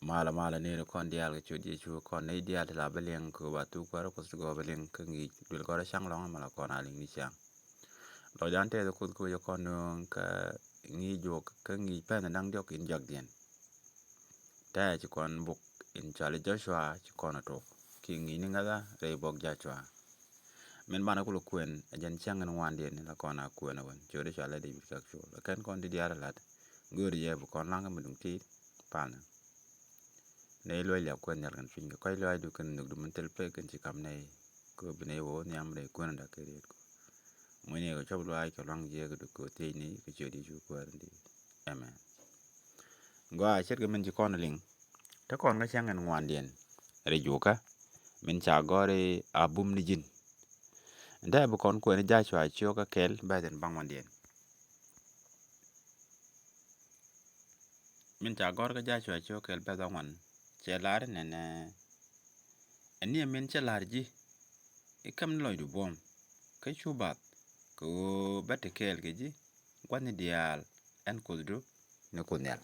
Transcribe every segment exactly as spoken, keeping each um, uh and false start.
Malɛ malɛ ni ri kɔn diaal kɛ ciöt Yecu kɔn nɛy diaal ti la bä liŋ kɛ ɣöö ba thuk Kuäär Kuoth ti gɔɔ bä liŋ kä ŋi̱i̱c duël gɔ̱rä ca̱ŋ lɔ̱ŋä malɛ kɔn a liŋ ni ciaŋ. Lɔcdan tɛth Kuoth kɛ ɣöö cɛ kɔn nööŋ kä ŋi̱i̱c juɔk kä ŋi̱i̱c pɛn da̱ŋ diɔ̱k in jɔakdiɛn. Tɛɛ ci kɔn buk in cɔal i̱ Joshua ci kɔn a tok ki ŋi̱i̱c ni ŋäthä rɛy buɔk Joshua. Min banɛ kulɛ kuɛn ɛ jɛn cäŋ in ŋuandiɛn in la kɔn a kuɛn ɛ wän ciöt i̱ cɔal i̱ David Kak Col ɛ kɛn kɔn ti diaal ɛ la̱t. Göörä jɛ bi kɔn la̱ŋ kä mi duŋ ti̱i̱t palnɛ. Nɛy luɔc liak kuɛn nhial kɛn cuny kɛ kɔc luaacdu kɛn nhökdu min thil pek kɛn ci kam nɛy. Kɛ bi nɛy wä wä nhiam rɛy kuändä kɛ rietku. Muɔ̱cni kɛ cop luaac kɛ luaŋ jiɛɛkdu kɛ thiecni kɛ ciöt Yecu Kuäär in di̱i̱t. Amen. Gɔaa ce̱tkɛ min ci kɔn liŋ te kɔn kä cäŋ in ŋuandiɛn rɛy juɔkä min ca gɔ̱r i̱ a bum ni ji̱n. Ntä bi kɔn kuɛn i̱ Joshua cio̱kä kɛl bɛ̈th in baŋ wandiɛn. Min ca gɔ̱r kä Joshua cio̱kä kɛl bɛ̈th aŋuan cɛ la̱r inɛnɛ. Ɛ ni ɛ min cɛ la̱r ji̱ i̱ käm ni lɔcdu buɔ̱m kä cu bath kɛ ɣöö bä te kɛɛl kɛ ji̱ gua̱thni diaal ɛn Kuothdu ni Kuoth Nhial.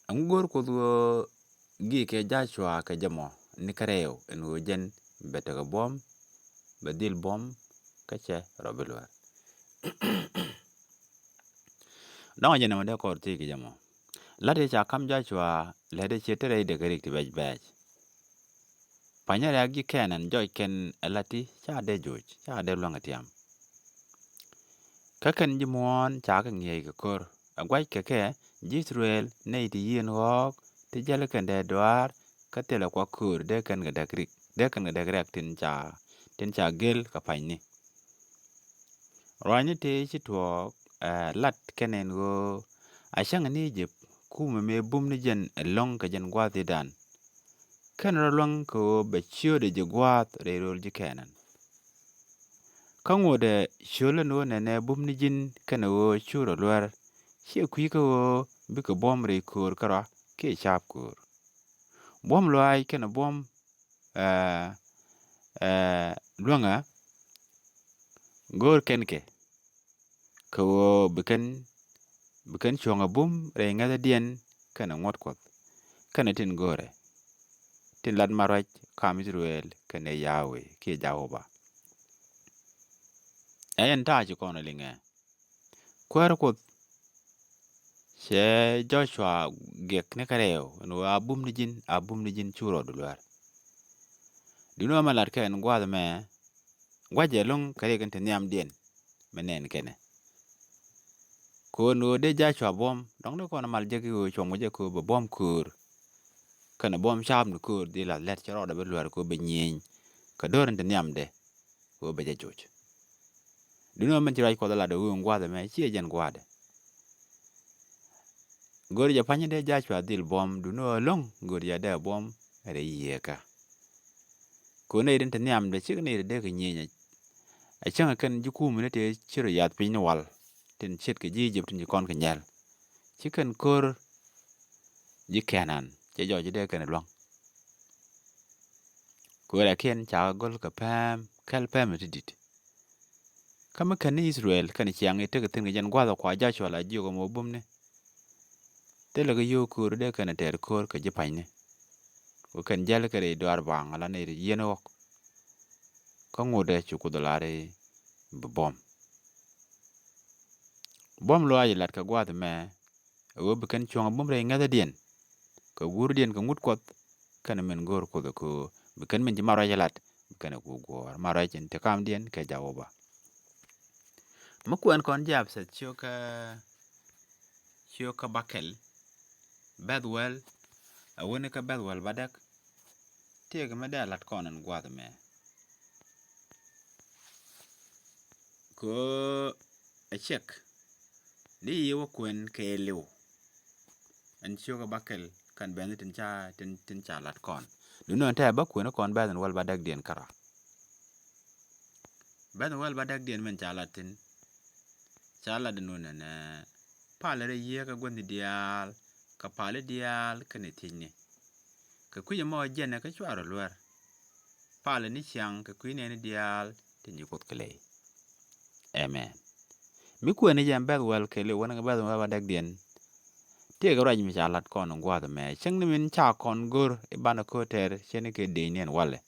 Ɛŋu go̱o̱r Kuoth ɣöö gi̱i̱kɛ Joshua kɛ jɛ mɔ ni kärɛw ɛn ɣöö jɛn bɛ tekɛ buɔ̱m, bɛ dhil buɔ̱m kä cɛ rɔ bi luäär. Dɔ̱ŋ a jɛn ɛmɔ dee kɔr thiec kɛ jɛ mɔ. La̱t yɛ ca ka̱m Joshua lɛt yɛ ciɛ te rɛy dee kɛ rik ti bɛc bɛɛc. Pa̱nyɛ rɛ̈ɛ̈k ji̱ Kɛnan jɔc kɛn ɛ la̱t ti ca dee joc ca dee luäŋ ɛ tiam. Kä kɛn ji̱ muɔ̱ɔ̱n ca kɛ ŋi̱eec kɛ ko̱r ɛ gua̱c kɛ kɛ ji̱ Ithɛrɛl nɛy ti yieen ɣɔ̱ɔ̱k ti jäl kɛn dee duaar kä thilɛ kuak köör dee kɛn kɛ däk rik dee kɛn kɛ däk rɛ̈k tin ca tin ca gel kɛ pa̱nyni. Ruaacni tëë ci tuɔɔk ɛ lat kɛn ɛn ɣöö a cäŋ ni Ijip kumɛ mëë bum ni jɛn ɛlɔ̱ŋ kɛ jɛn gua̱a̱th i̱dan. Kɛn rɔ luäŋ kɛ ɣöö bɛ ciöödɛ ji̱ gua̱a̱th rɛy rööl ji̱ Kɛnan. Kä ŋotdɛ ciöl ɛn ɣöö nɛnɛ bum ni ji̱n kɛnɛ ɣöö cu rɔ luär ciɛ kui̱ kä ɣöö bikɛ buɔ̱m rɛy köör kärɔa kiɛ ca̱a̱p köör. Buɔ̱m luaac kɛnɛ buɔ̱m ɛɛ ɛɛ luäŋä go̱o̱r kɛn kɛ kɛ ɣöö bi kɛn bi kɛn cuɔ̱ŋ a bum rɛy ŋäthädiɛn kɛnɛ ŋuɔ̱t Kuɔth kɛnɛ tin go̱o̱rɛ tin lat mat ruac kam Ithɛrɛl kɛnɛ Yahweh kiɛ Jehova. Ɛ yɛn ta̱a̱ ci kɔn ɛ liŋɛ. Kuäär Kuoth cɛ Joshua giɛk ni kärɛw ɛn ɣöö a bum ni ji̱n a bum ni ji̱n cu rɔɔdu luäär. Duŋni ɣöö mɛ lat kɛ ɛn gua̱a̱th ɛmɛ gua̱c jɛ lo̱ŋ kɛ riɛk in te nhiamdiɛn mi nɛn kɛnɛ. Kɛ ɣöö ɛn ɣöö dee Joshua buɔ̱m dɔ̱ŋ ni kɔn mal jek i̱ ɣöö cuɔm kɛ jɛ kɛ ɣöö bɛ buɔ̱m köör. Kɛnɛ buɔ̱m ca̱a̱p ni köör dhil lath lɛt cɛ rɔɔdɛ bi luäär kɛ ɣöö bɛ nyieny kɛ do̱r in te nhiamdɛ kɛ ɣöö bɛ jɛ joc. Duŋni ɣöö min ci ruac Kuɔth ɛ lat ɛ ɣöö ɛn gua̱a̱th ɛmɛ ciɛ jɛn gua̱a̱dɛ. Go̱o̱ri jɛ pa̱ny in dee Joshua dhil buɔ̱m duŋni ɣöö lo̱ŋ go̱o̱ri jɛ dee buɔ̱m rɛy yieekä. Kɛ ɣöö nɛy tin te nhiamdɛ cikɛ nɛy ti dee kɛ nyieny ɛ cäŋ ɛ kɛn ji̱ kuumni tëë ci rɔ yath piny ni wal tin ce̱tkɛ ji̱ Ijip tin ci kɔn kɛ nyɛl. Ci kɛn ko̱r ji̱ Kɛnan cɛ jɔc ci dee kɛn luäŋ. Kɛ ɣöö rɛkiɛn cakɛ go̱l kɛ pɛ̱ɛ̱m kɛl pɛ̱ɛ̱m ti di̱t. Kä mi kän ni Ithɛrɛl kɛn ciaŋ i̱ tekɛ thi̱n kɛ jɛn gua̱th ɛ kua Joshua la jiök ɛmɔ bumni. Thilɛ kɛ yio̱o̱k köör dee kɛn tɛɛr köör kɛ ji̱ pa̱nyni. Kɛ kɛn jäl kɛ rɛy dɔaar baŋ ala nɛy ti yieen ɣɔ̱k. Kä ŋotdɛ ci Kuoth ɛ lar i̱ bi buɔ̱m. Buɔ̱m luaac ɛ lat kɛ gua̱a̱th ɛmɛ ɛ ɣöö bi kɛn cuɔ̱ŋ ɛ bum rɛy ŋäthädiɛn kɛ guurdiɛn kɛ ŋut Kuɔth kɛnɛ min go̱o̱r Kuoth ɛ köö bi kɛn min ci mat ruac ɛ lat bi kɛn ɛ ku guɔ̱ɔ̱r mat ruac in te kamdiɛn kɛ Jehova. Mi kuɛn kɔn jɛ Apsɛth cio̱kä cio̱kä bäkɛl bɛ̈th wäl ɛ wäni kä bɛ̈th wäl bädäk. Tëëkɛ mi dee a la̱t kɔn ɛn gua̱a̱th ɛmɛ. Kɛ ɣöö ɛ cɛk ni yi wä kuën kɛ liw. Ɛn cio̱kä bäkɛl kɛn bɛ̈th ni tin ca tin tin ca la̱t kɔn. Duŋni ɣöö ɛn tɛ̈ bä kuën kɔn bɛ̈th ɛn wäl bädäkdiɛn kärɔa. Bɛ̈th ɛn wäl bädäkdiɛn min ca la̱t thi̱n. Ca la̱t ɛn ɣöö nɛnɛ palɛ rɛy yieekä guäthni diaal kɛ pali diaal kɛnɛ thiecni. Kɛ kui̱c ɛmɔ jɛn ɛ kä cua rɔ luär. Palɛ ni ciaŋ kɛ kui̱ nɛɛni diaal tin ci Kuoth kɛ lɛy. Amen. Mi kuɛni jɛ ɛn bɛ̈th wäl kɛ liw wänä kɛ bɛ̈th wäl bädäkdiɛn. Tëëkɛ ruac mi ca lat kɔn in gua̱a̱th ɛmɛ, cäŋ ni min ca kɔn go̱r i̱ banɛ ko̱r tɛr cɛ ni kɛ dëëcni ɛn walɛ.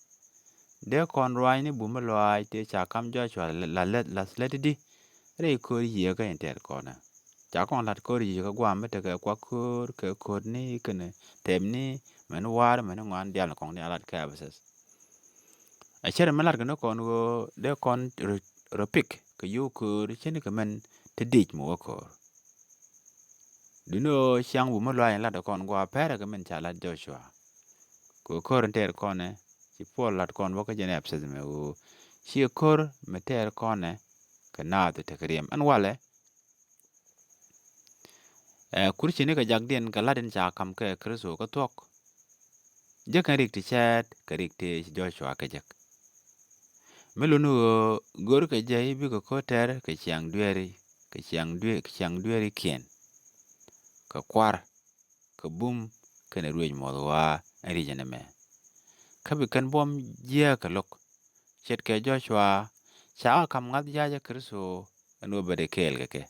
Dee kɔn ruaacni bum mi lɔaac tëë ca ka̱m Jɔcua la, la, la, la lät i̱di rɛy ko̱r yiëëkä in tɛr kɔnɛ. Ca kɔn lat ko̱r yiëëkä gua̱a̱m mi tekɛ kuak ko̱r kɛ ko̱rni kɛnɛ thɛpni mɛn wa̱a̱r mɛn ŋɔaani diaal ni kɔŋni a lat kɛ Ɛpɛthɛth. A cär mi lat kɛ ni kɔn ɣöö dee kɔn rɔ, rɔ pik kɛ yio̱w ko̱r cä ni kɛ mɛn te dic mi wä ko̱r. Duŋni ɣöö ciaŋ bum mi lɔaac in lat kɔn gua̱a̱ pɛrɛ kɛ min ca lat Jɔcua. Kɛ ɣöö ko̱r in tɛɛr kɔnɛ ci Puɔl lat kɔn wä kä jɛn Ɛpɛthɛth mɛ ɣöö ciɛ ko̱r mi tɛɛr kɔnɛ kɛ naath tekɛ riɛm ɛn walɛ. Ɛ, Kurcini kɛ jakdiɛn kɛ la̱t in ca ka̱m kɛ Kritho kä thuɔ̱k. Jek kɛn rik ti cɛɛt kɛ rik ti ci Jɔcua kɛ jek. Mi luni ɣöö go̱rkɛ jɛ i̱ bikɛ ko̱r tɛr kɛ ciaŋ dueeri, kɛ ciaŋ duee-, kɛ ciaŋ dueerikiɛn, kɛ kuar, kɛ bum, kɛnɛ ruëëc muɔth ɣɔaa ɛn ri̱c ɛn ɛmɛ. Kä bi kɛn buɔ̱m jiääk kɛ lo̱k. Ce̱tkɛ Jɔcua, ca kɛ ka̱m ŋa̱th ja̱a̱cä Kritho ɛn ɣöö bɛ dee kɛɛl kɛ kɛ.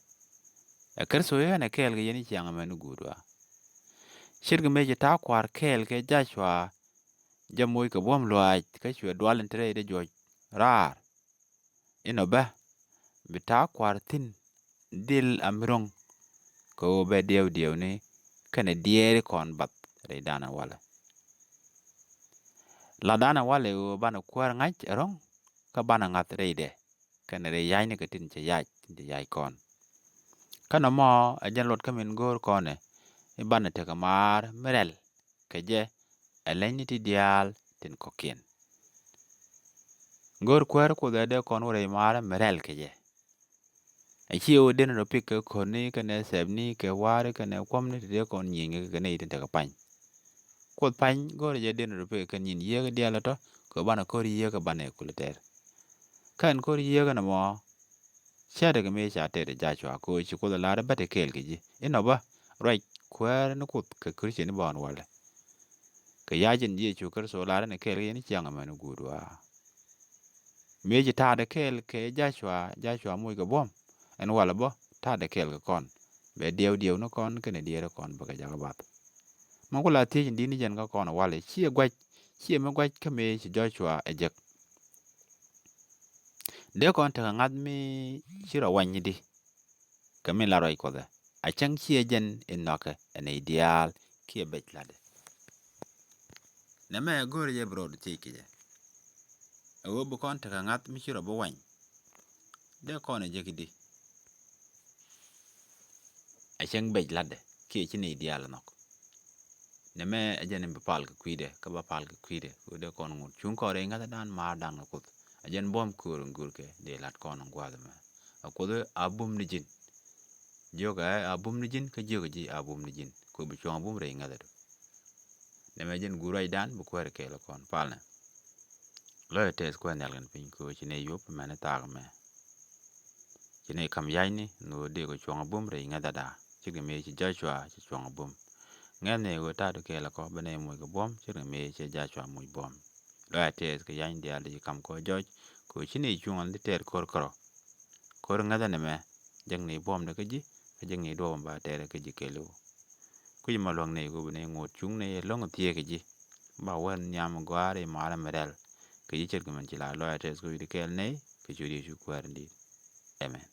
Ɛ Kritho ɛ ɣän ɛ kɛɛl kɛ yɛn i̱ ciaŋ ɛmɛn i̱ guut ɣɔaa. Ce̱tkɛ mëë ci ta̱a̱ kua̱r kɛɛl kɛ Jɔcua, jɛ moc kɛ buɔ̱m lɔaac kä cuɛ dual in te rɛy dee juɔc raar. Inɔ bä bi ta̱a̱ kua̱r thi̱n dhil a mi ro̱ŋ kɛ ɣöö bɛ diɛw diɛwni kɛnɛ diɛɛri kɔn bath rɛy danɛ walɛ. La danɛ walɛ ɣöö banɛ kuäär ŋa̱c ɛ ro̱ŋ kä banɛ ŋa̱th rɛydɛ kɛnɛ rɛy ya̱cni kɛ tin cɛ ya̱c, tin cɛ ya̱c kɔn. Kä nɔmɔ ɛ jɛn luɔt kä min go̱o̱r kɔnɛ i̱ banɛ tekɛ maar mi rɛl kɛ jɛ ɛ leny ni ti diaal tin kɔ̱kiɛn. Go̱o̱r kuäär Kuoth ɛ dee kɔn wä rɛy maar mi rɛl kɛ jɛ. Ɛ ciɛ wä den rɔ pik kɛ ko̱rni kɛnɛ thɛpni kɛ wa̱a̱ri kɛnɛ kuɔmni ti dee kɔn nyieny kɛ kɛ nɛy tin tekɛ pany. Kuoth pany go̱o̱r jɛ den rɔ pik kɛ nyin yiëëkä diaal ɛ tɔ kɛ banɛ ko̱r yiëëkä banɛ kulɛ tɛr. Kä ɛn ko̱r yiëëkä nɔmɔ cä tekɛ mëë ca tɛr Jɔcua kɛ ɣöö ci Kuoth ɛ lar ɛ bä te kɛɛl kɛ ji̱ inɔ bä ruac kuäär ni Kuoth kɛ Kricin i̱ bä ɣɔn walɛ. Kɛ ya̱c in Yecu Kritho lar ɛn kɛɛl kɛ yɛn i̱ ciaŋ ɛmɛn i̱ guut ɣɔaa. Mëë ci ta̱a̱dɛ kɛɛl kɛ Jɔcua, Jɔcua moc kɛ buɔ̱m ɛn walɛ bä ta̱a̱dɛ kɛɛl kɛ kɔn. Bɛ diɛw diɛw ni kɔn kɛnɛ diɛɛri kɔn bä kɛ jakä bath. Mɛ ku la thiec in di̱t ni jɛn kä kɔn walɛ ciɛ gua̱c, ciɛ mi gua̱c kä mëë ci Jɔcua ɛ jek. Dee kɔn tekɛ ŋa̱th mi ci rɔ wany i̱di kɛ min la ruac Kuɔth ɛ a cäŋ ciɛ jɛn in nhɔakɛ ɛ nɛy diaal kiɛ bɛc la̱tdɛ. Nɛmɛ go̱o̱rɛ jɛ bi rɔɔdu thiec kɛ jɛ. Ɛ ɣöö bi kɔn tekɛ ŋa̱th mi ci rɔ bi wany. Dee kɔn ɛ jek i̱di a cäŋ bɛc la̱tdɛ kiɛ ci nɛy diaal nhɔk. Nɛmɛ ɛ jɛn in bi pal kɛ kui̱dɛ kä ba pal kɛ kui̱dɛ kɛ ɣöö dee kɔn ŋot cuŋ kɔn rɛy ŋäthädan maardan kɛ Kuoth. Ɛ jɛn buɔ̱m köör in görkɛ dee la̱t kɔn in gua̱a̱th ɛmɛ. A Kuoth a bum ni ji̱n. Jiök ɛ a bum ni ji̱n kä jiök ji̱ a bum ni ji̱n kɛ ɣöö bi cuɔ̱ŋ a bum rɛy ŋäthädu. Nɛmɛ jɛn guur ruacdan bi kuäär kɛɛl kɔn palnɛ. Lɔcdä tɛth Kuäär nhial kɛn piny kɛ ɣöö ci nɛy yuɔp mɛn i̱ thaak ɛmɛ. Ci nɛy ka̱m ya̱cni ni ɣöö dee kɛ cuɔ̱ŋ a bum rɛy ŋäthäda. Ce̱tkɛ mëë ci Jɔcua ci cuɔ̱ŋ a bum. Ŋɛth nɛy ɣöö ta̱a̱du kɛɛl kɔ bä nɛy moc kɛ buɔ̱m ce̱tkɛ mëë ci Jɔcua moc buɔ̱m. Lɔcdä tɛth kɛ ya̱cni diaal di ci ka̱m kɔ jɔc kɛ ɣöö ci nɛy cuŋ a li tɛɛr ko̱r kärɔ. Ko̱r ŋäthä nɛmɛ jek nɛy buɔ̱mdɛ kä ji̱ kä jek nɛy duɔ̱ɔ̱p in ba tɛɛrɛ kä ji̱ kɛɛliw. Kui̱c ma luäŋ nɛy kɛ ɣöö bi nɛy ŋot cuŋ nɛy ɛlɔ̱ŋ thiëëk kɛ ji̱. Ba wä nhiam gɔ̱a̱r i̱ maarä mi rɛl kɛ ji̱ ce̱tkɛ min ci la lɔcdä tɛth kɛ wi̱cdɛ kɛɛl nɛy kɛ ciöt Yecu Kuäär in di̱i̱t. Amen.